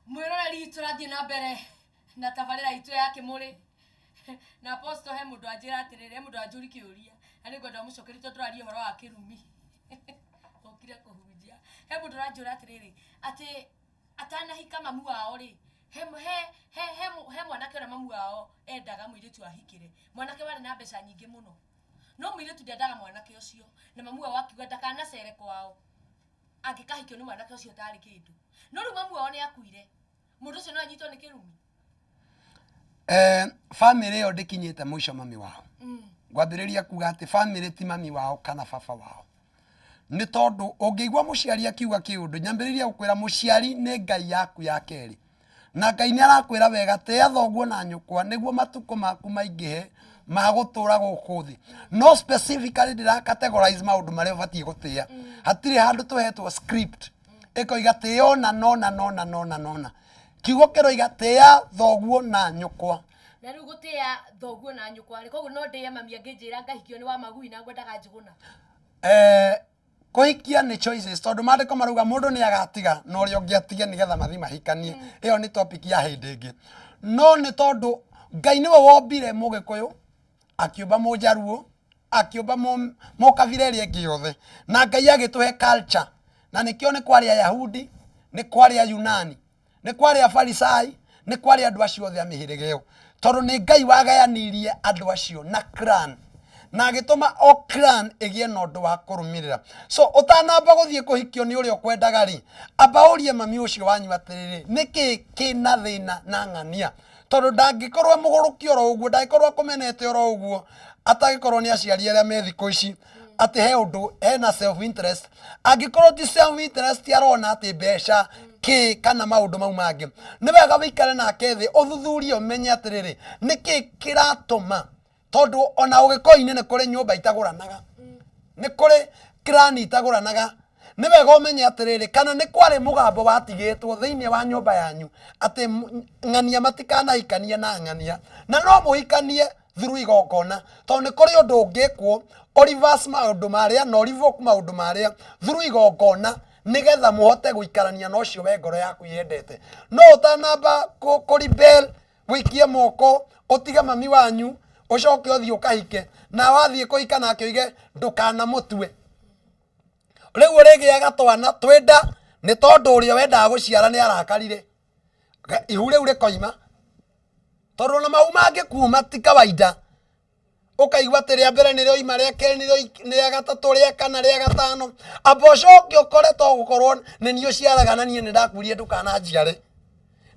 Mwĩroreri, tũrathiĩ na mbere na tabarĩra itũ ya Kĩmũrĩ na Apostle. He mũndũ anjĩra atĩrĩrĩ, he mũndũ anjũri kĩũria na nĩ ngwenda mũcokerie, tondũ tũraria ũhoro wa kĩrumi ũkire kũhunjia. He mũndũ ũranjũra atĩrĩrĩ, atĩ atanahika mamu wao rĩ, he mwanake ũrĩa mamu wao endaga mũirĩtu ahikĩre, mwanake warĩ na mbeca nyingĩ mũno, no mũirĩtu ndendaga mwanake ũcio, na mamu wao akiuga ndakanacere kwao angĩkahikio nĩ mwanake ũcio ũtarĩ kĩndũ. No rĩu mamu wao nĩ akuire, mũndũ ũcio no anyitwo nĩ kĩrumi? Famĩlĩ ĩyo ndĩkinyĩte mũico mami wao. Ngwambĩrĩria kuga atĩ famĩlĩ ti mami wao kana baba wao, nĩ tondũ ũngĩigua mũciari akiuga kĩũndũ, nyambĩrĩria gũkwĩra mũciari nĩ Ngai yaku ya kerĩ, na Ngai nĩ arakwĩra wega, tĩa thoguo na nyũkwa nĩguo matukũ maku maingĩhe ma gũtũra gũkũ thĩ. No specifically ndĩra categorize maũndũ marĩa ũbatiĩ gũtĩa. Hatirĩ handũ tũhetwo script ĩkoiga tĩa ũna nona nona nona nona. Kiugo kĩroiga tĩa thoguo na nyũkwa. Na rĩu gũtĩa thoguo na nyũkwa rĩ, koguo no ndĩe mami angĩnjĩra ngahikio nĩ wa magui na ngwendaga Njũgũna? Kũhikia nĩ choices, tondũ maandĩko marauga mũndũ nĩ agatiga na ũrĩa ũngĩ atige nĩgetha mathiĩ mahikanie. Ĩyo nĩ topic ya hĩndĩ ĩngĩ, no nĩ tondũ Ngai nĩwe wombire Mũgĩkũyũ, akĩũmba Mũjaruo, akĩũmba mũkabira ĩrĩa ĩngĩ yothe, na Ngai agĩtũhe culture, na nĩkĩo nĩ kwarĩ Ayahudi, nĩ kwarĩ Ayunani, nĩ kwarĩ Afarisai, nĩ kwarĩ andũ acio othe a mĩhĩrĩga ĩyo, tondũ nĩ Ngai wagayanirie andũ acio na clan na agĩtũma o clan ĩgĩe na ũndũ wa kũrũmĩrĩra. So ũtanamba gũthiĩ kũhikio nĩ ũrĩa ũkwendaga rĩ, amba ũrie mami ũcio wanyu atĩrĩrĩ, nĩkĩ kĩna thĩna na ng'ania? Tondũ ndangĩkorwo mũgũrũki oro ũguo, ndangĩkorwo akũmenete oro ũguo, atangĩkorwo nĩ aciari arĩa me thikũ ici atĩ he ũndũ hena self interest. Angĩkorwo ti self interest, arona atĩ mbeca kĩ kana maũndũ mau mangĩ, nĩ wega wĩikare nake thĩ, ũthuthurie, ũmenye atĩrĩrĩ, nĩkĩ kĩratũma. Tondũ ona Ũgĩkũyũ-inĩ nĩ kũrĩ nyũmba itagũranaga, nĩ kũrĩ clan itagũranaga. Nĩ wega ũmenye atĩrĩrĩ, kana nĩ kwarĩ mũgambo watigĩtwo thĩinĩ wa nyũmba yanyu atĩ ng'ania matikanahikanie na ng'ania, na no mũhikanie through igongona, tondũ nĩ kũrĩ ũndũ ũngĩkwo ũ reverse maũndũ marĩa na ũ revoke maũndũ marĩa through igongona, nĩgetha mũhote gũikarania na ũcio we ngoro yaku yendete. No ũtanamba kũ rebel, wĩikie moko, ũtige mami wanyu, ũcoke ũthiĩ ũkahike, na wathiĩ kũhika nake ũige ndũkanamũtue, rĩu ũrĩgĩaga twana twĩnda, nĩ tondũ ũrĩa wendaga gũciara nĩ arakarire. Ihu rĩu rĩkoima, tondũ ona mau mangĩkuuma ti kawaida. Ũkaigua atĩ rĩa mbere nĩ rĩoima, rĩa kerĩ nĩ rĩoi- rĩa gatatũ, rĩa kana, rĩa gatano. Amba ũcoke ũkore to gũkorwo nĩ niĩ ũciaraga na niĩ nĩ ndakurie ndũkananjiare,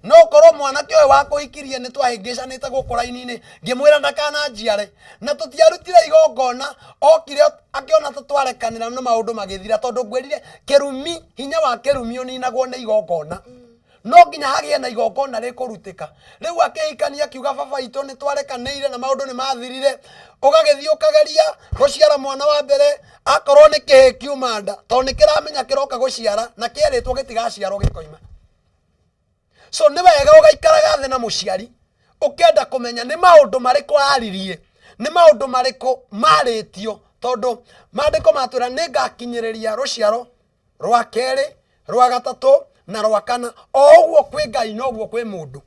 no ũkorwo mwanake ũyũ wakũhikirie nĩ twahĩngĩcanĩte gũkũ raini-inĩ, ngĩmwĩra ndakananjiare na tũtiarutire igongona. Okire akĩona ta twarekanĩra na maũndũ magĩthira, tondũ ngwĩrire kĩrumi, hinya wa kĩrumi ũninagwo nĩ igongona. No nginya hagĩe na igongona rĩkũrutĩka. Rĩu akĩhikania akiuga, "Baba itũ nĩ twarekanĩire na maũndũ nĩ mathirire." Ũgagĩthiĩ ũkageria gũciara mwana wa mbere, akorwo nĩ kĩhĩ kiuma nda, tondũ nĩ kĩramenya kĩroka gũciara na kĩerĩtwo gĩtigaciarwo, gĩkoima. So nĩ wega ũgaikaraga thĩ na mũciari, ũkenda kũmenya nĩ maũndũ marĩkũ aririe, nĩ maũndũ marĩkũ marĩtio, tondũ maandĩko matwĩra nĩ ngakinyĩrĩria rũciaro rwa kerĩ, rwa gatatũ na rwa kana. O ũguo kwĩ Ngai noguo kwĩ mũndũ,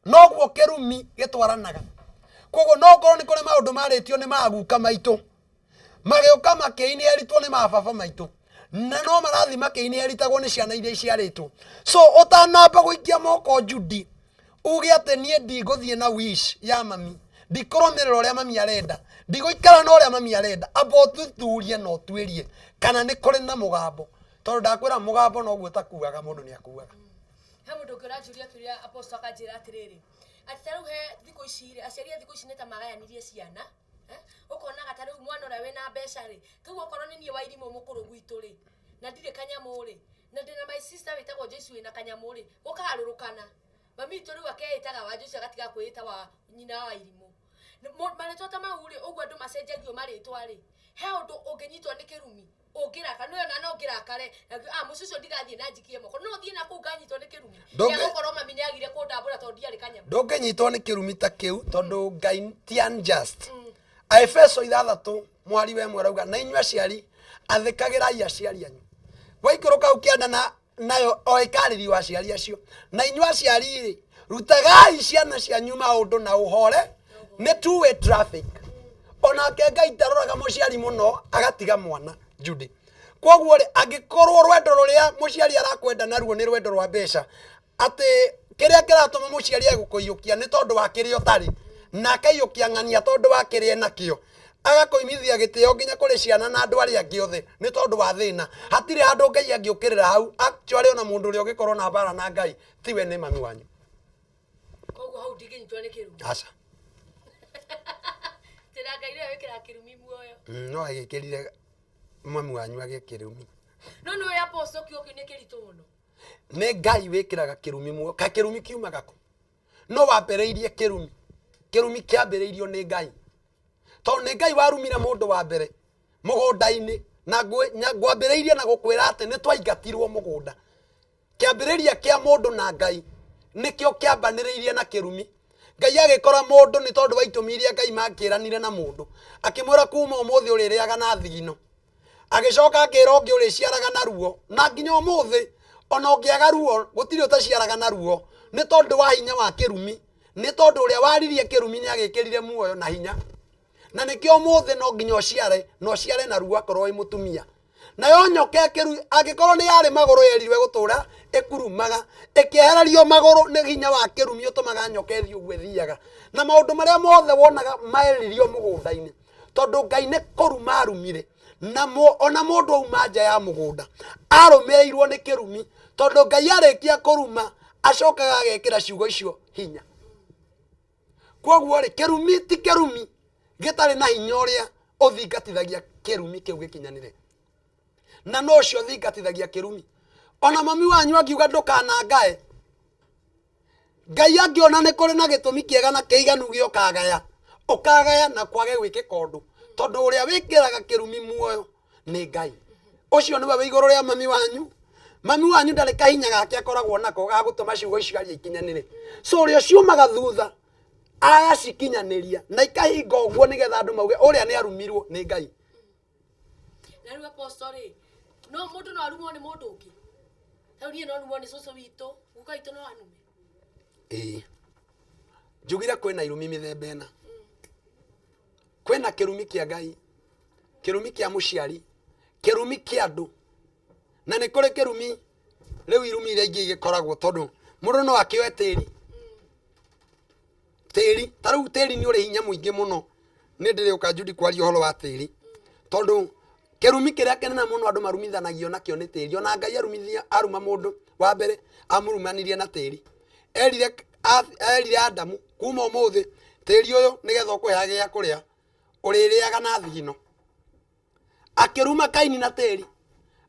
noguo kĩrumi gĩtwaranaga. Koguo no ũkorwo nĩ kũrĩ maũndũ marĩtio nĩ maguka maitũ, magĩũka makĩinheritwo nĩ mababa maitũ, na no marathiĩ makĩinheritagwo nĩ ciana iria iciarĩtwo. So ũtanamba gũikia moko Judy, uge atĩ niĩ ndigũthiĩ na wish ya mami, ndikũrũmĩrĩra ũrĩa mami arenda, ndigũikara na ũrĩa mami arenda, amba ũthuthurie na ũtuĩrie kana nĩ kũrĩ na mũgambo, tondũ ndakwĩra mũgambo noguo ũtakuaga, mũndũ nĩ akuaga. He mũndũ ũngĩ ũranjũria kĩũria, Apostle, akanjĩra atĩrĩrĩ, atĩ ta rĩu he thikũ ici rĩ, aciari a thikũ ici nĩ ta magayanirie ciana, eh? Ũkonaga ta rĩu mwana ũrĩa wĩna mbeca rĩ, rĩu okorwo nĩ niĩ wa irimũ mũkũrũ gwitũ rĩ, na ndirĩ kanyamũ rĩ, na ndĩna my sister wĩtagwo Joyce wĩna kanyamũ rĩ, gũkagarũrũkana mami witũ rĩu akeĩtaga wa Joyce, agatiga kwĩĩta wa nyina wa irimũ. Marĩtwa ta mau rĩ, ũguo andũ macenjagio marĩtwa rĩ, he ũndũ ũngĩnyitwo nĩ kĩrumi ũngĩrakara nĩ ona no ngĩrakare na ah, mũciĩ ũcio ndigathiĩ na njikie moko, no thiĩ na kũu nganyitwo nĩ kĩrumi gĩa gũkorwo mami nĩ agire kũndambũra tondũ ndiarĩ kanyamũ? Ndũngĩnyitwo nĩ kĩrumi ta kĩu, tondũ Ngai ti unjust. Aefeso 6 mũhari wa 1 arauga, "Na inyuĩ aciari, athĩkagĩrai aciari anyu." Waikũrũka hau kĩanda na Nayo o ĩkarĩrio aciari acio. Na inyuĩ aciari rĩ, rutagai ciana cianyu maũndũ na ũhore, nĩ two way traffic. Onake Ngai ndaroraga mũciari mũno agatiga mwana. Judy, koguo rĩ, angĩkorwo rwendo rũrĩa mũciari arakwenda naruo nĩ rwendo rwa mbeca, atĩ kĩrĩa kĩratũma mũciari agũkũiyũkia nĩ tondũ wa kĩrĩa ũtarĩ, na akaiyũkia ng'ania tondũ wa kĩrĩa enakĩo, agakũimithia gĩtĩo nginya kũrĩ ciana na andũ arĩa angĩ othe nĩ tondũ wa thĩna, hatirĩ handũ Ngai angĩũkĩrĩra hau. Actually, ona mũndũ ũrĩa ũngĩkorwo na mbara na Ngai tiwe, nĩ mami wanyu. Koguo hau ndingĩnyitwo nĩ kĩrumi? Aca. Tĩra Ngai nĩwe wĩkĩraga kĩrumi muoyo. No agĩkĩrire mami wanyu agĩe kĩrumi. No nĩ ũĩ, Apostle, kiugo kĩu nĩ kĩritũ mũno. Nĩ Ngai wĩkĩraga kĩrumi muoyo. Ka kĩrumi kiumaga kũ? No wambĩrĩirie kĩrumi. Kĩrumi kĩambĩrĩirio nĩ Ngai, tondũ nĩ Ngai warumire mũndũ wa mbere mũgũnda-inĩ. Na ngwambĩrĩirie na gũkwĩra atĩ nĩ twaingatirwo mũgũnda. Kĩambĩrĩria kĩa mũndũ na Ngai nĩkĩo kĩambanĩrĩirie na kĩrumi. Ngai agĩkora mũndũ nĩ tondũ wa itũmi iria Ngai makĩranire na mũndũ, akĩmwĩra kuma ũmũthĩ ũrĩrĩaga na thigino. Agĩcoka akĩra ũngĩ ũrĩciaraga na ruo, na nginya ũmũthĩ ona ũngĩaga ruo, gũtirĩ ũtaciaraga na ruo, nĩ tondũ wa hinya wa kĩrumi, nĩ tondũ ũrĩa waririe kĩrumi nĩ agĩkĩrire muoyo na hinya. Na nĩkĩo ũmũthĩ no nginya ũciare, na ũciare na ruo akorwo wĩ mũtumia. Nayo nyoka ĩkĩru angĩkorwo nĩ yarĩ magũrũ yerirwe gũtũra ĩkurumaga, ĩkĩehererio magũrũ nĩ hinya wa kĩrumi ũtũmaga nyoka ĩthiĩ ũguo ĩthiaga. Na maũndũ marĩa mothe wonaga maririo mũgũnda-inĩ, tondũ Ngai nĩ kũruma arumire na ona mũndũ auma nja ya mũgũnda arũmĩrĩirwo nĩ kĩrumi, tondũ Ngai arĩkia kũruma acokaga agekĩra ciugo icio hinya. Koguo rĩ, kĩrumi ti kĩrumi gĩtarĩ na hinya ũrĩa ũthingatithagia kĩrumi kĩu gĩkinyanĩre, na no ũcio ũthingatithagia kĩrumi. Ona mami wanyu angiuga ndũkanangae, Ngai angĩona nĩ kũrĩ na gĩtũmi kĩega na kĩiganu gĩa ũkagaya, ũkagaya na kwage gwĩkĩka ũndũ, tondũ ũrĩa wĩkĩraga kĩrumi muoyo nĩ Ngai. Ũcio nĩwe wĩ igũrũ rĩa mami wanyu. Mami wanyu ndarĩ kahinya gake akoragwo nako ga gũtũma ciugo icio aria ikinyanĩre. So ũrĩa ciumaga thutha agacikinyanĩria na ikahinga ũguo, nĩgetha andũ mauge ũrĩa nĩ arumirwo nĩ Ngai. Na rĩu, Apostle rĩ, no mũndũ no arumwo nĩ mũndũ ũngĩ? Rĩu niĩ no numwo nĩ cũcũ witũ, guka witũ no anume? Ĩĩ, njugire kwĩna irumi mĩthemba ĩna. Kwĩna kĩrumi kĩa Ngai, kĩrumi kĩa mũciari, kĩrumi kĩa andũ, na nĩ kũrĩ kĩrumi rĩu irumi iria ingĩ igĩkoragwo, tondũ mũndũ no akĩoe tĩri. Tĩri ta rĩu, tĩri nĩ ũrĩ hinya mũingĩ mũno. Nĩ ndĩrĩũka, Judy, kwaria ũhoro wa tĩri, tondũ kĩrumi kĩrĩa kĩnene mũno andũ marumithanagio nakĩo nĩ tĩri. Ona Ngai arumithia, aruma mũndũ wa mbere, amurumanirie na tĩri. Erire Adamu, kuma ũmũthĩ tĩri ũyũ nĩgetha ũkũheage gĩa kũrĩa, ũrĩrĩaga na thigino. Akĩruma Kaini na tĩri,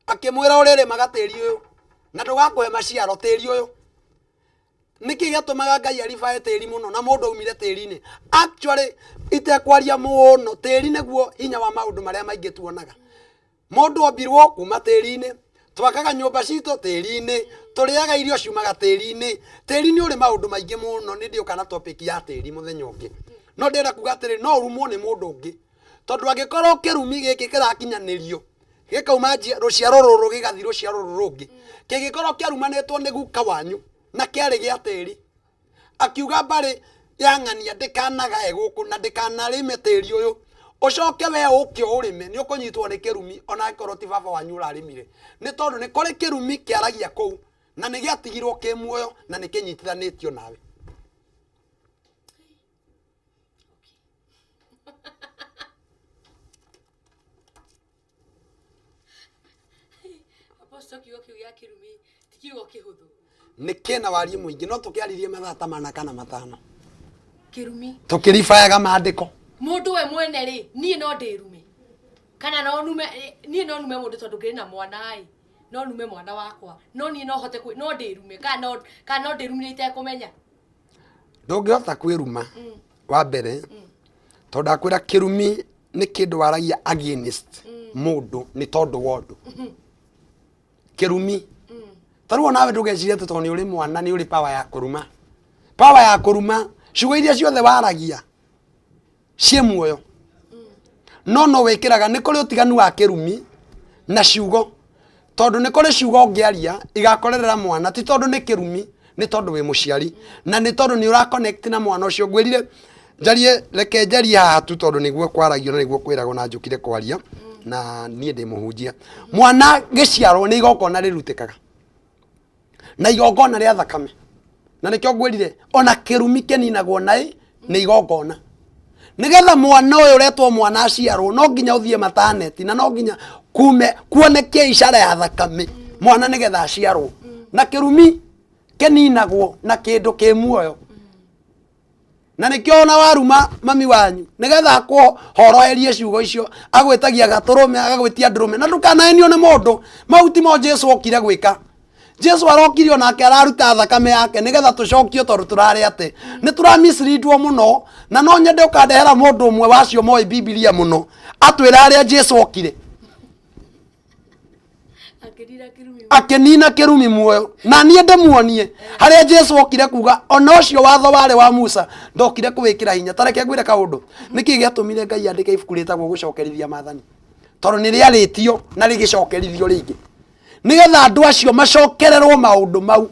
akĩmwĩra ũrĩrĩmaga tĩri ũyũ na ndũgakũhe maciaro tĩri ũyũ. Nĩkĩ gĩatũmaga Ngai aribae tĩri mũno na mũndũ aumire tĩri-inĩ? Actually, itekwaria mũno, tĩri nĩguo hinya wa maũndũ marĩa maingĩ tuonaga. Mũndũ ombirwo kuma tĩri-inĩ, twakaga nyũmba citũ tĩri-inĩ, tũrĩaga irio ciumaga tĩri-inĩ. Tĩri nĩ ũrĩ maũndũ maingĩ mũno. Nĩ ndĩũka na topic ya tĩri mũthenya ũngĩ, no ndĩrenda kuga atĩrĩ, no ũrumwo nĩ mũndũ ũngĩ, tondũ angĩkorwo kĩrumi gĩkĩ kĩrakinyanĩrio gĩkauma rũciaro rũrũ gĩgathiĩ rũciaro rũrũ rũngĩ, kĩngĩkorwo kĩarumanĩtwo nĩ guka wanyu na kĩarĩ gĩa tĩri, akiuga mbarĩ ya ng'ania ndĩkanagae gũkũ na ndĩkanarĩme tĩri ũyũ, ũcoke we ũke ũrĩme, nĩ ũkũnyitwo nĩ kĩrumi ona angĩkorwo ti baba wanyu ũrarĩmire, nĩ tondũ nĩ kũrĩ kĩrumi kĩaragia kũu na nĩ gĩatigirwo kĩ muoyo na nĩ kĩnyitithanĩtio nawe. Apostle, kiugo kĩu gĩa kĩrumi ti kiugo kĩhũthũ. Nĩ kĩna wariĩ mũingĩ, no tũkĩaririe mathaa ta 4 kana 5. Kĩrumi. Tũkĩribayaga maandĩko. Mũndũ we mwene rĩ, niĩ no ndĩrume kana no nume? Niĩ no nume mũndũ tondũ ngĩrĩ na mwana ĩ, no nume mwana wakwa, no niĩ no hote no ndĩrume kana no ndĩrumire itekũmenya? Ndũngĩhota kwĩruma. Wa mbere, tondũ ndakwĩra kĩrumi nĩ kĩndũ waragia against mũndũ nĩ tondũ wa ũndũ. Kĩrumi ta rĩu onawe ndũgecirie atĩ tondũ nĩ ũrĩ mwana nĩ ũrĩ power ya kũruma. Power ya kũruma, ciugo iria ciothe waragia ciĩ muoyo, no no wĩkĩraga. Nĩ kũrĩ ũtiganu wa kĩrumi na ciugo. Tondũ nĩ kũrĩ ciugo ũngĩaria igakorerera mwana, ti tondũ nĩ kĩrumi, nĩ tondũ wĩ mũciari na nĩ tondũ nĩ ũra connect na mwana ũcio. Ngwĩrire njarie, reke njarie haha tu tondũ nĩguo kwaragio na nĩguo kwĩragwo na njũkire kwaria na niĩ ndĩ mũhunjia. Mwana gĩciarwo nĩ igongona rĩrutĩkaga na igongona rĩa thakame, na nĩkĩo ngwĩrire ona kĩrumi kĩninagwo na ĩ nĩ igongona. Nĩgetha mwana ũyũ ũretwo mwana aciarwo, no nginya ũthiĩ mataneti na no nginya kume kuoneke icara ya thakame mwana nĩgetha aciarwo, na kĩrumi kĩninagwo na kĩndũ kĩ muoyo. Na nĩkĩo ona waruma mami wanyu, nĩgetha akũhoroherie ciugo icio, agwĩtagia gatũrũme, agagwĩtia ndũrũme. Na ndũkanahenio nĩ mũndũ, mau timo Jesu okire gwĩka. Jesu arokire onake araruta thakame yake nĩgetha tũcokio, tondũ tũrarĩ atĩ nĩ tũramisleadwo mũno. Na no nyende ũkandehera mũndũ ũmwe wacio moĩ Bibilia mũno atwĩra harĩa Jesu okire akĩnina kĩrumi. Akĩnina kĩrumi muoyo. Na niĩ ndĩmuonie harĩa Jesu okire kuga ona ũcio watho warĩ wa Musa ndokire kũwĩkĩra hinya. Ta reke ngwĩre kaũndũ, nĩkĩ gĩatũmire Ngai andĩke ibuku rĩtagwo Gũcokerithia Maathani? Tondũ nĩ rĩarĩtio na rĩgĩcokerithio rĩngĩ nĩgetha andũ acio macokererwo maũndũ mau,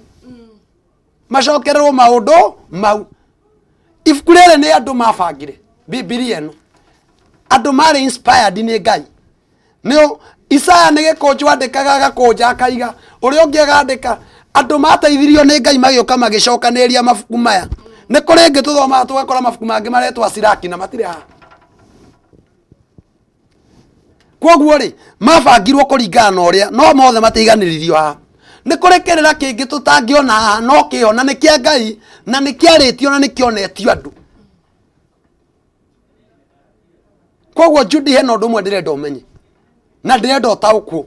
macokererwo maũndũ mau. Ibuku rĩrĩ nĩ andũ mabangire Bibilia ĩno, andũ marĩ inspired nĩ Ngai. Nĩ Isaya nĩ gĩkũnjo andĩkaga, agakũnja akaiga, ũrĩa ũngĩ agandĩka. Andũ mateithirio nĩ Ngai magĩũka magĩcokanĩrĩria mabuku maya. Nĩ kũrĩ ĩngĩ tũthomaga tũgakora mabuku mangĩ maretwo Asiraki na matirĩ haha. Koguo rĩ, mabangirwo kũringana na ũrĩa, no mothe matiiganĩririo haha. Nĩ kũrĩ kĩrĩra kĩngĩ tũtangĩona haha, no kĩho na nĩ kĩa Ngai na nĩ kĩarĩtio na nĩ kĩonetio andũ. Koguo Judy, hena ũndũ ũmwe ndĩrenda ũmenye na ndĩrenda ũtaũkwo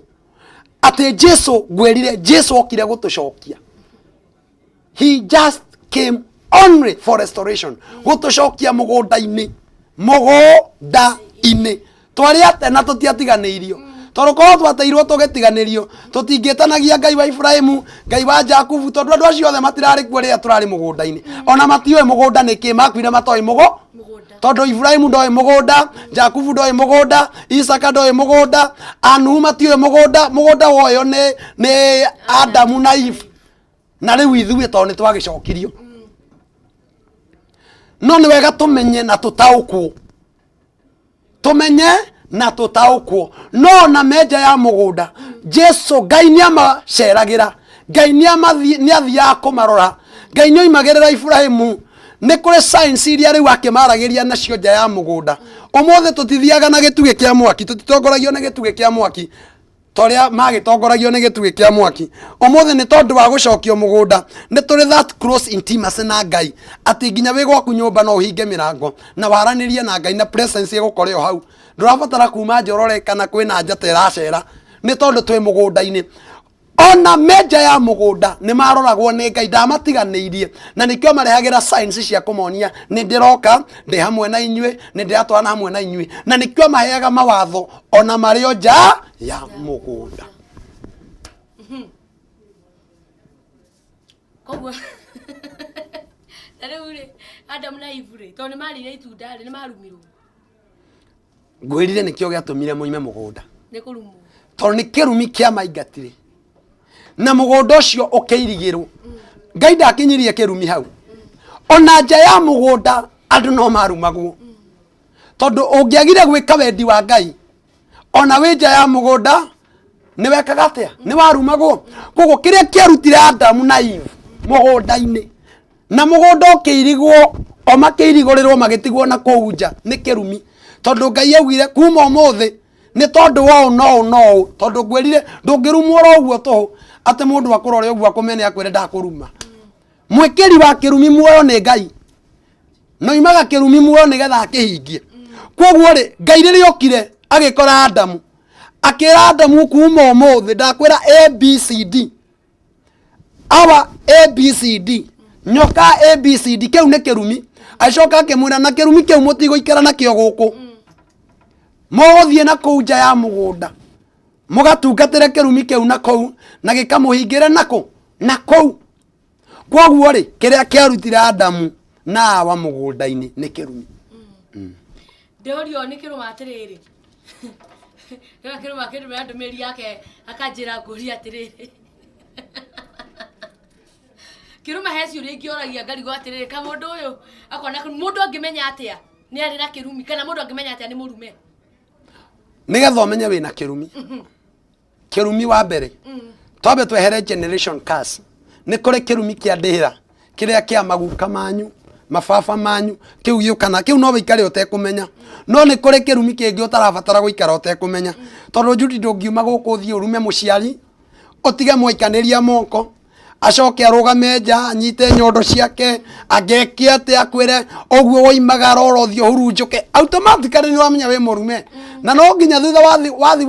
atĩ Jesu, ngwĩrire Jesu okire gũtũcokia. He just came only for restoration, gũtũcokia mũgũnda-inĩ. Mũgũnda-inĩ twarĩ ate na tũtiatiganĩirio, tondũ korwo twateirwo tũgĩtiganĩrio, tũtingĩtanagia Ngai wa Ibrahimu, Ngai wa Jakubu, tondũ andũ acio othe matirarĩ kuo rĩrĩa tũrarĩ mũgũnda-inĩ. Ona matiũĩ mũgũnda nĩ kĩ, makuire matoĩ mũgũ mũgũnda. Tondũ Ibrahimu ndoĩ mũgũnda, Jakubu ndoĩ mũgũnda, Isaka ndoĩ mũgũnda, Anuhu matiũĩ mũgũnda. Mũgũnda woyo nĩ Adamu na Eve na rĩu ithuĩ, tondũ nĩ twagĩcokirio. No nĩ wega tũmenye na tũtaũkwo, tũmenye na tũtaũkwo. No ona menja ya mũgũnda, Jesu, Ngai nĩ amaceragĩra, Ngai nĩ athiaga kũmarora, Ngai nĩ oimagĩrĩra Ibrahimu. Nĩ kũrĩ signs iria rĩu akĩmaragĩria nacio nja ya mũgũnda. Ũmũthĩ tũtithiaga na gĩtugĩ kĩa mwaki, tũtitongoragio nĩ gĩtugĩ kĩa mwaki torĩa magĩtongoragio nĩ gĩtugĩ kĩa mwaki. Ũmũthĩ nĩ tondũ wa gũcokio mũgũnda, nĩ tũrĩ that close intimacy na Ngai atĩ nginya wĩ gwaku nyũmba no ũhinge mĩrango na waranĩrie na Ngai na presence ĩgũkore o hau. Ndũrabatara kuma nja ũrore kana kwĩna njata ĩracera, nĩ tondũ twĩ mũgũnda-inĩ. Ona menja ya mũgũnda nĩ maroragwo nĩ Ngai, ndamatiganĩirie, na nĩkĩo marehagĩra signs cia kũmonia nĩ ndĩroka, ndĩ hamwe na inyuĩ, nĩ ndĩratwarana hamwe na inyuĩ, na nĩkĩo maheaga mawatho ona marĩ o nja ya mũgũnda. Koguo na rĩu rĩ, Adamu na Eve rĩ, tondũ nĩ marĩire itunda rĩ, nĩ marumirwo? Ngwĩrire nĩkĩo gĩatũmire moime mũgũnda. Nĩ kũrumwo. Tondũ nĩ kĩrumi kĩa maingatire na mũgũnda ũcio ũkĩirigĩrwo. Ngai ndakinyirie kĩrumi hau. Ona nja ya mũgũnda andũ no marumagwo, tondũ ũngĩagire gwĩka wendi wa Ngai ona wĩ nja ya mũgũnda nĩ wekaga atĩa? Nĩ warumagwo. Koguo kĩrĩa kĩarutire Adamu na Eve mũgũnda-inĩ na mũgũnda ũkĩirigwo, o makĩirigũrĩrwo magĩtigwo na kũu nja, nĩ kĩrumi, tondũ Ngai augire kuma ũmũthĩ nĩ tondũ wa ũũ no ũũ no ũũ. Tondũ ngwĩrire ndũngĩrumwo oro ũguo tũhũ, atĩ mũndũ akũrore ũguo akũmene akwĩre ndakũruma. Mwĩkĩri wa kĩrumi muoyo nĩ Ngai, no imaga kĩrumi muoyo nĩgetha akĩhingie. Koguo rĩ, Ngai rĩrĩa okire agĩkora Adamu, akĩra Adamu, kuma ũmũthĩ ndakwĩra ABCD, awa ABCD, nyoka ABCD, kĩu nĩ kĩrumi. Agĩcoka akĩmwĩra na kĩrumi kĩu mũtigũikara nakĩo gũkũ, mũgũthiĩ na kũu nja ya mũgũnda mũgatungatĩre kĩrumi kĩu na kũu na gĩkamũhingĩre nakũ na kũu. Koguo rĩ, kĩrĩa kĩarutire Adamu na Awa mũgũnda-inĩ nĩ kĩrumi. Ndĩũrio nĩ kĩrũma atĩrĩrĩ. Rĩu akĩrũma akĩndũmĩra ndũmĩrĩri yake akanjĩra ngũria atĩrĩrĩ. Kĩrũma he ciũria ingĩ oragia ngarigwo atĩrĩrĩ ka mũndũ ũyũ akona mũndũ angĩmenya atĩa nĩ arĩ na kĩrumi kana mũndũ angĩmenya atĩa nĩ mũrume. Nĩgetha ũmenye wĩna kĩrumi, kĩrumi wa mbere twambe twehere generation curse. Nĩ kũrĩ kĩrumi kĩa ndĩra kĩrĩa kĩa maguka manyu, mababa manyu, kĩu gĩũkana kĩu no wĩikare ũtekũmenya. No nĩ kũrĩ kĩrumi kĩngĩ ũtarabatara gũikara ũtekũmenya, tondũ Judy ndũngiuma gũkũ ũthiĩ ũrume mũciari, ũtige mwaikanĩria moko, acoke arũgame nja anyite nyondo ciake, angeke atĩ akwĩre ũguo woimagara oro ũthiĩ ũhurunjũke, automatically nĩ wamenya wĩ mũrume. Na no nginya thutha wathi wathi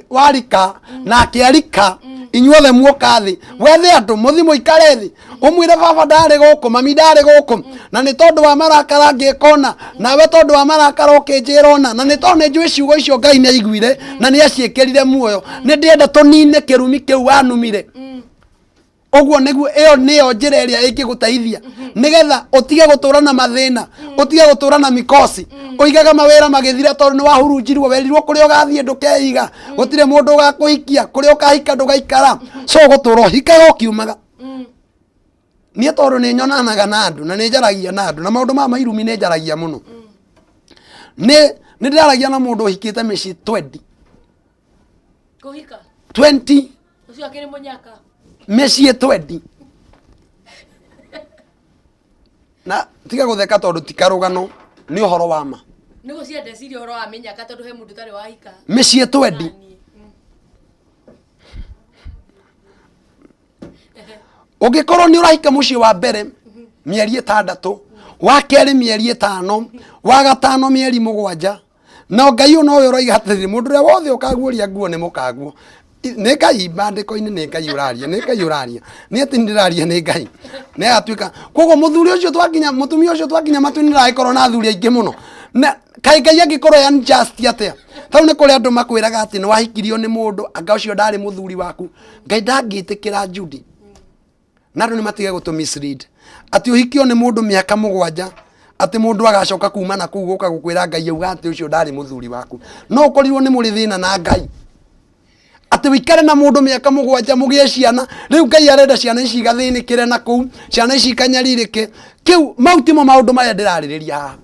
warika nake arika, inyuothe muoka thĩ wethe andũ mũthi mũikare thĩ, ũmwĩre baba ndarĩ gũkũ, mami ndarĩ gũkũ, na nĩ tondũ wa marakara ngĩka ũna, nawe tondũ wa marakara ũkĩnjĩra ũna, na nĩ tondũ nĩ njũĩ ciugo icio Ngai nĩ aiguire na nĩ aciĩkĩrire muoyo, nĩ ndĩrenda tũnine kĩrumi kĩu wanumire. Ũguo nĩguo, ĩyo nĩyo njĩra ĩrĩa ĩngĩgũteithia nĩgetha ũtige gũtũra na mathĩna, ũtige gũtũra na mikosi, ũigaga mawĩra magĩthira tondũ nĩ wahurunjirwo, werirwo kũrĩa ũgathiĩ ndũkeiga, gũtirĩ mũndũ ũgakũhikia, kũrĩa ũkahika ndũgaikara, so ũgũtũra ũhikaga ũkiumaga. Niĩ tondũ nĩ nyonanaga na andũ na nĩ njaragia na andũ na maũndũ ma mairumi nĩ njaragia mũno, nĩ ndĩraragia na mũndũ ũhikĩte mĩciĩ 20. Kũhika? 20. Ũcio akĩrĩ mũnyaka. Mĩciĩ 20. Na tiga gũtheka tondũ ti karũgano, nĩ ũhoro wa ma. Nĩ gũcia ndeciria ũhoro wa mĩnyaka tondũ he mũndũ ũtarĩ wahika. Mĩciĩ 20. Ũngĩkorwo nĩ ũrahika mũciĩ wa mbere mĩeri 6, wa kerĩ mĩeri 5, wa gatano mĩeri 7, na Ngai ũyũ nowe ũroiga atĩrĩrĩ, mũndũ ũrĩa wothe ũkaguũria nguo nĩ mũkaguo. Nĩ Ngai maandĩko-inĩ, nĩ Ngai ũraria, nĩ Ngai ũraria, nĩ atĩ ndĩraria nĩ Ngai nĩ agatuĩka. Koguo mũthuri ũcio twakinya, mũtumia ũcio twakinya matu-inĩ, ndagĩkorwo na athuri aingĩ mũno. Na kaĩ Ngai angĩkorwo e unjust atĩa? Tau nĩ kũrĩ andũ makwĩraga atĩ nĩ wahikirio nĩ mũndũ, anga ũcio ndarĩ mũthuri waku. Ngai ndangĩtĩkĩra, Judy. Na andũ nĩ matige gũtũ mislead atĩ ũhikio nĩ mũndũ mĩaka 7, atĩ mũndũ agacoka kuma na kũu gũka gũkwĩra Ngai auga atĩ ũcio ndarĩ mũthuri waku. No ũkorirwo nĩ mũrĩ thĩna na Ngai atĩ wĩikare na mũndũ mĩaka 7 mũgĩe ciana, rĩu Ngai arenda ciana ici igathĩnĩkĩre na kũu, ciana ici ikanyarirĩke. Kĩu mau timo maũndũ marĩa ndĩrarĩrĩria haha.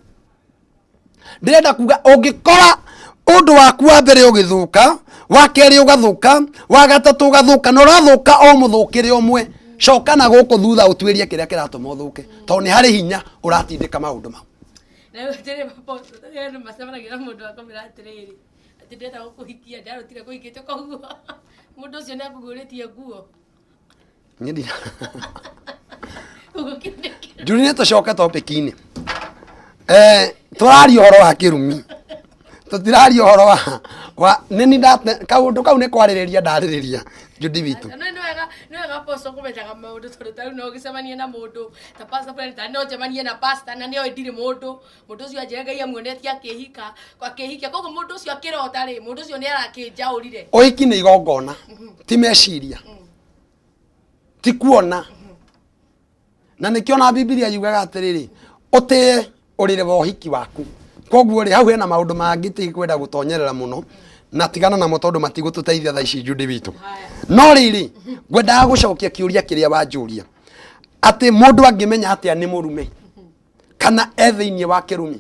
Ndĩrenda kuga ũngĩkora ũndũ waku wa mbere ũgĩthũka, wa kerĩ ũgathũka, wa gatatũ ũgathũka, na ũrathũka o mũthũkĩre ũmwe, coka na gũkũ thutha ũtuĩrie kĩrĩa kĩratũma ũthũke, tondũ nĩ harĩ hinya ũratindĩka maũndũ mau. Na rĩu atĩrĩ, andũ macemanagia na mũndũ akamwĩra atĩrĩrĩ, atĩ ndĩrenda gũkũhikia, ndarotire kũhikĩte, koguo mũndũ ũcio nĩ akũguũrĩtie nguo. Niĩ Koguo kĩu nĩ kĩrumi. Njuri, nĩ tũcoke topic-inĩ. Tũraria ũhoro wa kĩrumi, tũtiraria ũhoro wa nĩ ni ndate kaũndũ kau nĩ kwarĩrĩria ndarĩrĩria, Judy witũ. No nĩ wega apostle kũmenyaga maũndũ, tondũ ta rĩu no ũgĩcemanie na mũndũ ta pastor friend, ta no njemanie na pastor na nĩoĩ ndirĩ mũndũ, mũndũ ũcio anjĩre Ngai amuonetie akĩhika akĩhikia, koguo mũndũ ũcio akĩrota rĩ, mũndũ ũcio nĩ arakĩnjaũrire. Ũhiki nĩ igongona, ti meciria, ti kuona. Na nĩkĩo na Bibilia yugaga atĩrĩrĩ, ũtĩe ũrĩrĩ wa ũhiki waku. Koguo rĩ, hau hena maũndũ mangĩ tikwenda gũtonyerera mũno na tigana namo tondũ matigũtũteithia thaa ici, Judy witũ. No rĩrĩ, ngwendaga gũcokia kĩũria kĩrĩa wanjũria atĩ mũndũ angĩmenya atĩa nĩ mũrume kana e thĩinĩ wa kĩrumi,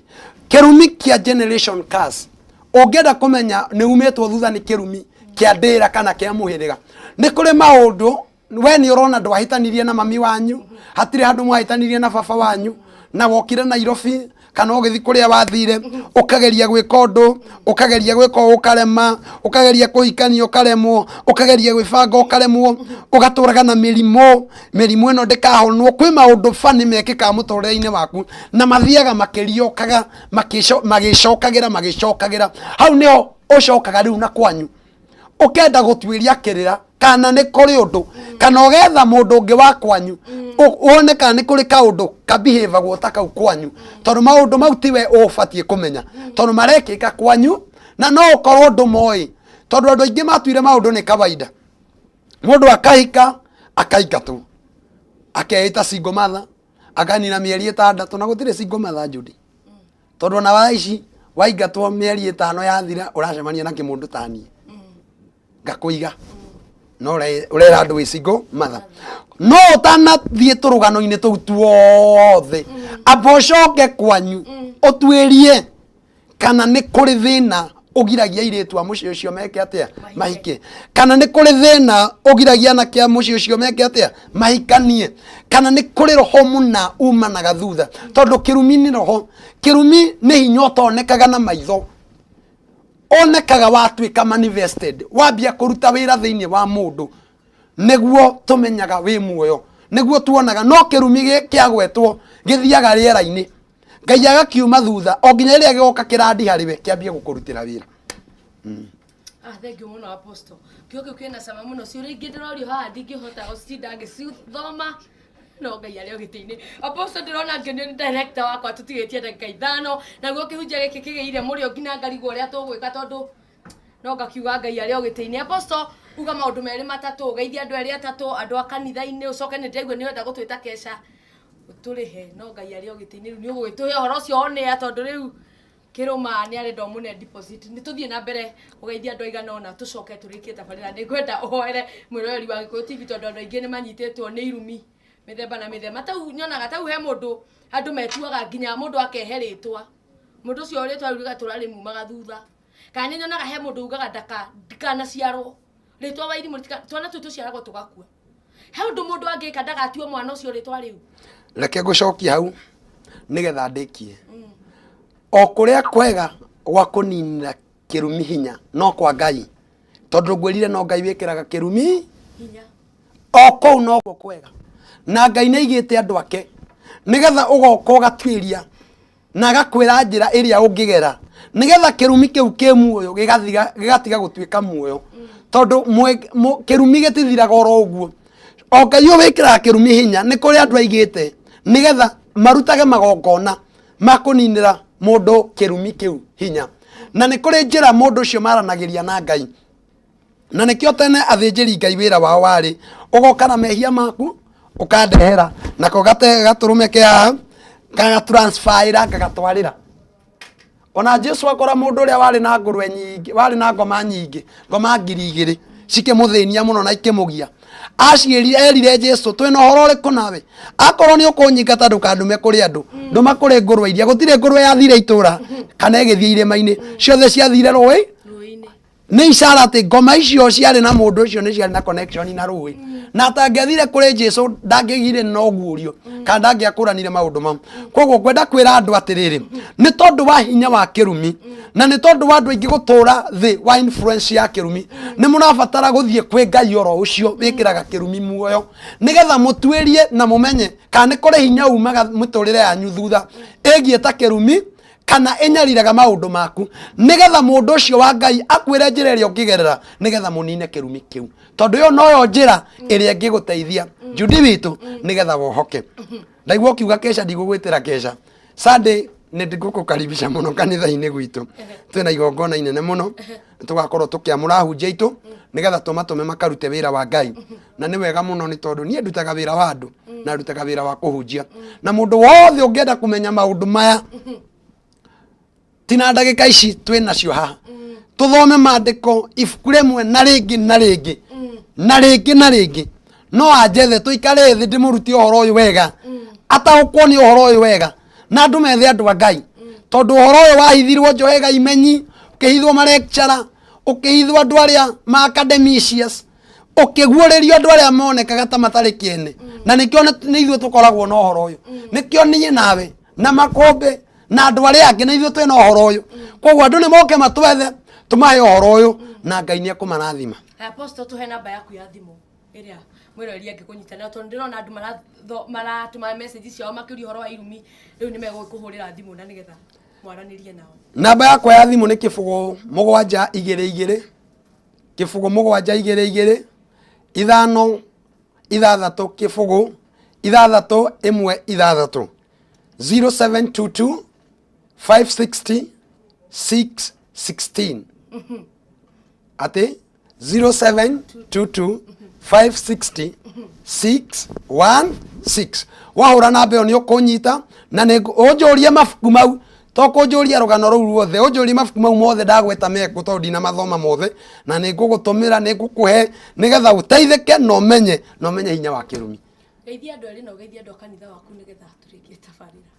kĩrumi kĩa generation curse. Ũngĩenda kũmenya nĩ umĩtwo thutha nĩ kĩrumi kĩa ndĩra kana kĩa mũhĩrĩga, nĩ kũrĩ maũndũ we nĩ ũrona ndwahĩtanirie na mami wanyu, hatirĩ handũ mwahĩtanirie na baba wanyu, na wokire Nairobi kana ũgĩthiĩ kũrĩa wathire, ũkageria gwĩka ũndũ, ũkageria gwĩka ũũ ũkarema, ũkageria kũhikania ũkaremwo, ũkageria gwĩbanga ũkaremwo, ũgatũraga na mĩrimũ, mĩrimũ ĩno ndĩkahonwo. Kwĩ maũndũ bani mekĩkaga mũtũrĩre-inĩ waku na mathiaga makĩriokaga, magĩcokagĩra magĩcokagĩra. Hau nĩho ũcokaga rĩu na kwanyu ũkenda gũtuĩria kĩrĩra kana nĩ kũrĩ ũndũ, kana ũgetha mũndũ ũngĩ wa kwanyu, wone kana nĩ kũrĩ kaũndũ kabihĩvagwo ta kau kwanyu, tondũ maũndũ mau tiwe ũbatiĩ kũmenya tondũ marekĩka kwanyu, na no ũkorwo ndũmoĩ tondũ andũ aingĩ matuire maũndũ nĩ kawaida. Mũndũ akahika akaingatwo, akeĩta single mother, akanina mĩeri 6, na gũtirĩ single mother, Judy, tondũ ona thaa ici Waingatwo mĩeri 5 yathira, ũracemania na kĩmũndũ taniĩ ngakũiga no ũrera andũ wĩ single mother. No ũtanathiĩ tũrũgano-inĩ tũu tuothe, amba ũcoke kwanyu ũtuĩrie kana nĩ kũrĩ thĩna ũgiragia airĩtu a mũciĩ ũcio meke atĩa, mahike, kana nĩ kũrĩ thĩna ũgiragia anake a mũciĩ ũcio meke atĩa, mahikanie, kana nĩ kũrĩ roho mũna umanaga thutha, tondũ kĩrumi nĩ roho. Kĩrumi nĩ hinya ũtonekaga na maitho, onekaga watuĩka manifested, wambia kũruta wĩra thĩinĩ wa mũndũ, nĩguo tũmenyaga wĩ muoyo, nĩguo tuonaga. No kĩrumi kĩagwetwo gĩthiaga rĩera-inĩ, Ngai agakiuma thutha o nginya rĩrĩa gĩgoka kĩrandi harĩ we kĩambie gũkũrutĩra wĩra. Ah, thank you mũno, Apostle. Kĩo kĩu kĩna cama mũno. Ciũria ingĩ ndĩrorio haha ndingĩhota gũcitinda ngĩcithoma, no Ngai arĩ o gĩtĩ-inĩ. Apostle, ndĩrona ngenio nĩ director wakwa, tũtigĩtie ndagĩka 5, naguo kĩhunjia gĩkĩ kĩgĩire mũrĩo nginya ngarigwo ũrĩa tũgwĩka, tondũ no ngakiuga Ngai arĩ o gĩtĩ-inĩ. Apostle, uga maũndũ merĩ matatũ, ũgeithie andũ erĩ atatũ, andũ a kanitha-inĩ, ũcoke nĩ ndĩraigua nĩ ũrenda gũtwĩta keca tũrĩhe, no Ngai arĩ o gĩtĩ-inĩ. Rĩu nĩ ũgũgĩtũhe ũhoro ũcio onĩa, tondũ rĩu kĩrũma nĩ arenda ũmũne deposit. Nĩ tũthiĩ na mbere ũgeithie andũ aigana ũna, tũcoke tũrĩkie tabarĩra. Nĩ ngwenda ũhoere mwĩroreri wa Gĩkũyũ TV, tondũ andũ aingĩ nĩ manyitĩtwo nĩ irumi mĩthemba na mĩthemba. Tau nyonaga tau he mũndũ andũ metuaga nginya mũndũ akehe rĩtwa, mũndũ ũcio rĩtwa rĩu rĩgatũra rĩmumaga thutha. Kana nĩ nyonaga he mũndũ ugaga ndaka ndikanaciarwo rĩtwa Wairimũ, twana tũu tũciaragwo tũgakua. He ũndũ mũndũ angĩka ndagatue mwana ũcio rĩtwa rĩu? Reke ngũcokie hau nĩgetha ndĩkie. O kũrĩa kwega gwa kũninĩra kĩrumi hinya no kwa Ngai, tondũ ngwĩrire no Ngai wĩkĩraga kĩrumi hinya. O kũu noguo kwega, na Ngai nĩ aigĩte andũ ake nĩgetha ũgoka ũgatuĩria na agakwĩra njĩra ĩrĩa ũngĩgera nĩgetha kĩrumi kĩu kĩ muoyo gĩgatiga gũtuĩka muoyo, tondũ kĩrumi gĩtithiraga oro ũguo. O Ngai ũyũ wĩkĩraga kĩrumi hinya, nĩ kũrĩ andũ aigĩte nĩgetha marutage magongona ma kũninĩra mũndũ kĩrumi kĩu hinya, na nĩ kũrĩ njĩra mũndũ ũcio maranagĩria na Ngai. Na nĩkĩo tene athĩnjĩri Ngai wĩra wao warĩ ũgoka na mehia maku ũkandehera, nako gatũrũme ke haha ngagatransferĩra ngagatwarĩra. Ona Jesu akora mũndũ ũrĩa warĩ na ngũrwe nyingĩ, warĩ na ngoma nyingĩ, ngoma 2000 cikĩmũthĩnia mũno na ikĩmũgia, aciĩrire, erire Jesu, "Twĩna ũhoro ũrĩkũ nawe? Akorwo nĩ ũkũnyingata, ndũkandume kũrĩ andũ, ndũma kũrĩ ngũrwe iria." Gũtirĩ ngũrwe yathire itũra kana ĩgĩthiĩ irĩma-inĩ, ciothe ciathire rũĩ. Rũĩ-inĩ. Nĩ icara atĩ ngoma icio ciarĩ na mũndũ ũcio nĩ ciarĩ na connection na rũĩ, na atangĩathire kũrĩ Jesu ndangĩgire na ũguũrio kana ndangĩakũranire maũndũ mau. Koguo ngwenda kwĩra andũ atĩrĩrĩ, nĩ tondũ wa hinya wa kĩrumi na nĩ tondũ wa andũ aingĩ gũtũra thĩ wa influence ya kĩrumi, nĩ mũrabatara gũthiĩ kwĩ Ngai oro ũcio wĩkĩraga kĩrumi muoyo, nĩgetha mũtuĩrie na mũmenye kana nĩ kũrĩ hinya umaga mĩtũrĩre yanyu thutha ĩgiĩ ta kĩrumi kana ĩnyariraga maũndũ maku, nĩgetha mũndũ ũcio wa Ngai akwĩre njĩra ĩrĩa ũngĩgerera nĩgetha mũnine kĩrumi kĩu, tondũ ĩyo noyo njĩra ĩrĩa ĩngĩgũteithia, Judy witũ, nĩgetha wohoke. Ndaigua ũkiuga kesha, ndigũgwĩtĩra kesha. Sunday nĩ ngũkũkaribisha mũno kanitha-inĩ gwitũ, twĩna igongona inene mũno, tũgakorwo tũkĩamũra ahunjia aitũ nĩgetha tũmatũme makarute wĩra wa Ngai. Na nĩ wega mũno, nĩ tondũ niĩ ndutaga wĩra wa andũ na ndutaga wĩra wa kũhunjia, na mũndũ wothe ũngĩenda kũmenya maũndũ maya, tina ndagĩka ici twĩ nacio haha tũthome maandĩko ibuku rĩmwe na rĩngĩ na rĩngĩ na rĩngĩ na rĩngĩ, no anjethe tũikare thĩ ndĩmũrutie ũhoro ũyũ wega, ataũkwo nĩ ũhoro ũyũ wega, na andũ methe andũ a Ngai, tondũ ũhoro ũyũ wahithirwo njohega imenyi, ũkĩhithwo malecturer, ũkĩhithwo andũ arĩa ma academicians, ũkĩguũrĩrio andũ arĩa monekaga ta matarĩ kĩene. Na nĩkĩo nĩ ithuĩ tũkoragwo na ũhoro ũyũ, nĩkĩo niĩ nawe na makũmbĩ na andũ arĩa angĩ na ithuĩ twĩna ũhoro ũyũ. Koguo andũ nĩ moke matwethe, tũmahe ũhoro ũyũ, na Ngai nĩ ekũmarathima. Apostle, tũhe namba yaku ya thimũ ĩrĩa mwĩroreri angĩkũnyita nayo, tondũ ndĩrona andũ maratũma message ciao makĩũria ũhoro wa irumi. Rĩu nĩ megũkũhũrĩra thimũ na nĩgetha mwaranĩrie nao. Namba yakwa ya thimũ nĩ 0722, 0722 56 0 6 1 6, 0722 560 616, atĩ 0722 560 616. Wahũra namba ĩyo nĩ ũkũnyita na nĩ ũnjũrie mabuku mau. To kũnjũria rũgano rũu ruothe, ũnjũrie mabuku mau mothe ndagweta mekũ, tondũ ndinamathoma mothe, na nĩ ngũgũtũmĩra, nĩ ngũkũhe nĩgetha ũteithĩke na ũmenye, na ũmenye hinya wa kĩrumi. Geithia andũ erĩ na ũgeithie andũ a kanitha waku nĩgetha tũrĩkie tabarĩra.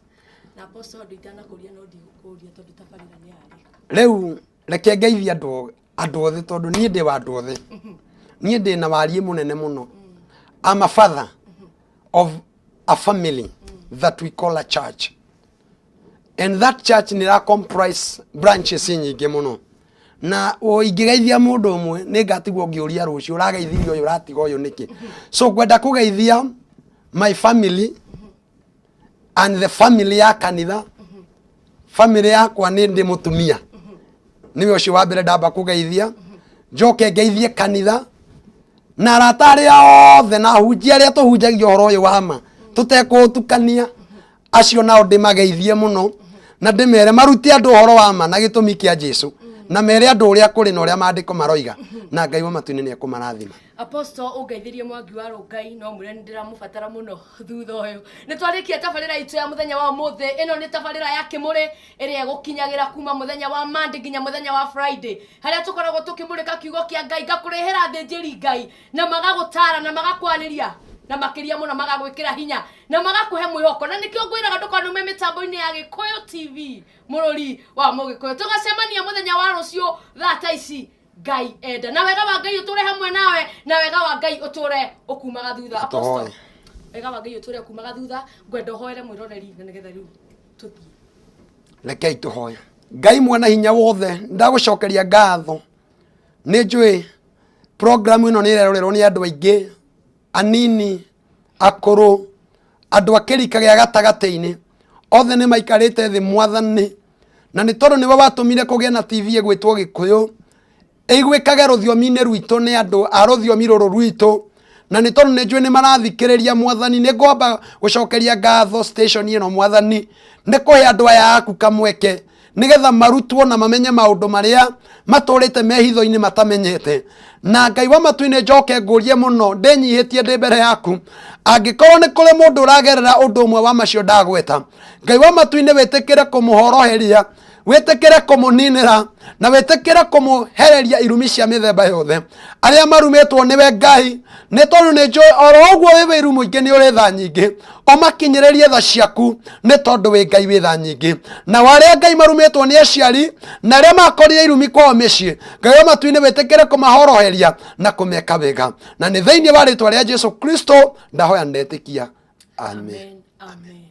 Na Apostle andũ itanakũria no ndigũkũria tondũ tabarĩra nĩ yarĩka. Rĩu reke ngeithie andũ andũ othe, tondũ niĩ ndĩ wa andũ othe. Niĩ ndĩ na wariĩ mũnene mũno. I'm a father of a family that we call a church. And that church nĩ ra comprise branches nyingĩ mũno. Na o ingĩgeithia mũndũ ũmwe nĩ ngatigwo ngĩũria rũciũ ũrageithirie ũyũ ũratiga ũyũ nĩkĩ. So ngwenda kũgeithia my family and the family ya kanitha. Family yakwa nĩ ndĩ mũtumia, nĩwe ũcio wa mbere ndamba kũgeithia, njoke ngeithie kanitha na arata arĩa othe na ahunjia arĩa tũhunjagia ũhoro ũyũ wa ma tũtekũũtukania, acio nao ndĩmageithie mũno na ndĩmere marute andũ ũhoro wa ma na gĩtũmi kĩa Jesu, na mere andũ ũrĩa kũrĩ na ũrĩa maandĩko maroiga, na Ngai wa matu-inĩ nĩ ekũmarathima. Apostle, ũngeithĩrie Mwangi wa Rũngai no mwĩre nĩ ndĩramũbatara mũno thutha ũyũ. Nĩ twarĩkia tabarĩra itũ ya mũthenya wa ũmũthĩ. Ĩno nĩ tabarĩra ya kĩmũrĩ ĩrĩa ĩgũkinyagĩra kuma mũthenya wa Monday nginya mũthenya wa Friday, harĩa tũkoragwo tũkĩmũrĩka kiugo kĩa Ngai, ngakũrehera athĩnjĩri Ngai na magagũtara na magakwarĩria na makĩria mũno magagwĩkĩra hinya na magakũhe mwĩhoko. Na nĩkĩo ngwĩraga ndũkanume mĩtambo-inĩ ya Gĩkũyũ TV, mũrũri wa Mũgĩkũyũ. Tũgacemania mũthenya wa rũciũ thaa ta ici, Ngai enda, na wega wa Ngai ũtũre hamwe nawe, na wega wa Ngai ũtũre ũkumaga thutha. Tũhoe. Apostle, wega wa Ngai ũtũre ũkumaga thutha. Ngwenda ũhoere mwĩroreri na nĩgetha rĩu tũthiĩ. Rekei tũhoe. Ngai mwana hinya wothe, ndagũcokeria ngatho. Nĩ njũĩ program ĩno nĩ ĩrerorerwo nĩ andũ aingĩ, anini, akũrũ, andũ a kĩrika gĩa gatagatĩ-inĩ, othe nĩ maikarĩte thĩ Mwathani, na nĩ tondũ nĩwe watũmire kũgĩe na TV ĩgwĩtwo Gĩkũyũ, ĩiguĩkage rũthiomi-inĩ rwitũ nĩ andũ a rũthiomi rũrũ rwitũ, na nĩ tondũ nĩ njũĩ nĩ marathikĩrĩria Mwathani, nĩ ngwamba gũcokeria ngatho station ĩno Mwathani, nĩ kũhe andũ aya aku kamweke nĩgetha marutwo na mamenye maũndũ marĩa matũrĩte mehitho-inĩ matamenyete. Na Ngai wa matu-inĩ, njoke ngũrie mũno ndĩnyihĩtie ndĩ mbere yaku, angĩkorwo nĩ kũrĩ mũndũ ũragerera ũndũ ũmwe wa macio ndagweta, Ngai wa matu-inĩ, wĩtĩkĩre kũmũhoroheria, wĩtĩkĩre kũmũninĩra, na wĩtĩkĩre kũmũhereria irumi cia mĩthemba yothe arĩa marumĩtwo nĩwe Ngai, nĩ tondũ nĩ njũĩ oro ũguo wĩ wĩiru mũingĩ nĩ ũrĩ tha nyingĩ. Ũmakinyĩrĩrie tha ciaku, nĩ tondũ wĩ Ngai wĩ tha nyingĩ. Na arĩa Ngai marumĩtwo nĩ aciari na arĩa makorire irumi kwao mĩciĩ, Ngai wa matu-inĩ, wĩtĩkĩre kũmahoroheria na kũmeka wega, na nĩ thĩinĩ wa rĩtwa rĩa Jesu Kristo ndahoya ndetĩkia, amen. Amen. Amen.